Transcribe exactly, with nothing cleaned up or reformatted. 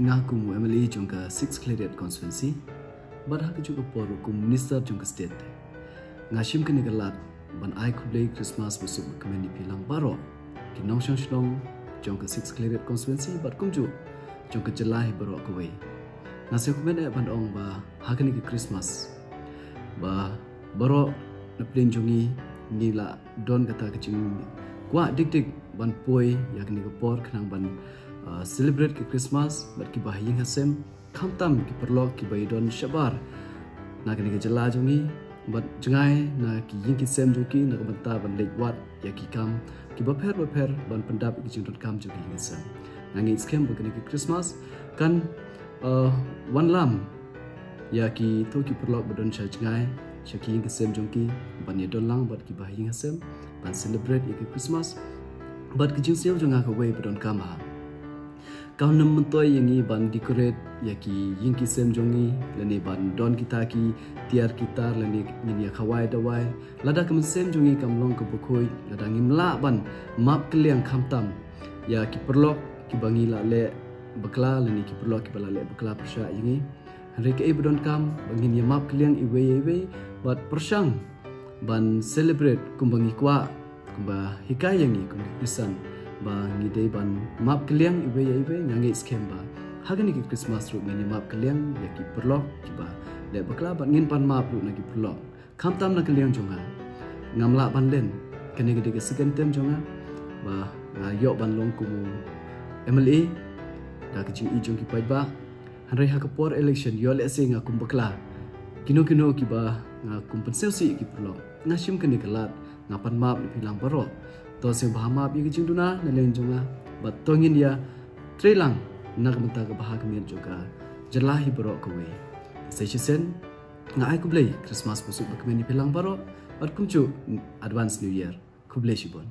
Nga kum u M L A jong ka six Khliehriat constituency bad ha kajuh ka por kum minister jong ka state, nga shim kane ka lad ban ai khublei Christmas basuk bakmen ïa phi lang baroh ki nongshong shnong jong ka six Khliehriat constituency bad kumjuh jong ka jylla hi baroh kawei. Nga sngewkmen eh ban ong ba ha kane ka Christmas ba baroh na pdeng jong ngi ngi la don kata ka jingkwah dik dik ban poi ïa kane ka por khnang ban uh, celebrate ka Christmas bad kiba ha ïing ha sem, khamtam ki paralok kiba ïadon shabar na kane ka jylla jong ngi bad jngai na ki ïing ki sem jong ki na ka bynta ban leit wad ïa ki kam kiba pher ba pher ban pyndap ïa ki jingdonkam jong ki ïing ki sem. Nga ngeit skhem ba kane ka Christmas kan uh, wanlam ïa kito ki paralok ba don sha jngai sha ki ïing ki sem jong ki ban ïadon lang bad kiba ha ïing ha sem ban celebrate ïa ka Christmas. Bad ka jingsngew jong nga kawei ba donkam ha, kam nym myntoi ïa ngi ban decorate ïa ki ïing ki sem jong ngi lane ban don kita ki tiar ki tar lane ngin ïa khawai dawai. Lada ka mynsiem jong ngi kam long kaba khuid, lada ngim lah ban map kylliang khamtam ïa ki paralok kiba ngi la leh bakla lane ki paralok kiba la leh bakla pyrshah ïa ngi, hynrei kaei ba donkam ba ngin ïa map kylliang iwei ïa iwei bad pyrshang ban celebrate kumba ngi kwah, kumba hikai ïa ngi kum ki Khristan ba ngi dei ban map kylliang iwei ïa iwei. Nga ngeit skhem ba ha kane ka Christmas ruh ngin ïa map kylliang ïa ki paralok kiba leh bakla bad ngin pan map ruh na ki paralok. Khamtam na ka liang jong nga, ngam lah ban len. Kane ka dei ka second term jong nga ba nga ïoh ban long kum u M L A da ka jingïeit jong ki paidbah. Hynrei ha ka por election ïoh lehse nga kum bakla. Kino kino kiba nga kum pynsngewsih ki paralok, nga shim kane ka lad, nga pan map na phi lang baroh. To sngewbha map ïa ka jingduna na liang jong nga bad to ngin ïa trei lang na ka bynta ka bha ka miat jong ka jylla hi baroh kawei. Sa shisien nga ai khublei Christmas basuk bakmen ïa phi lang baroh bad kumjuh advance New Year. Khublei shibun.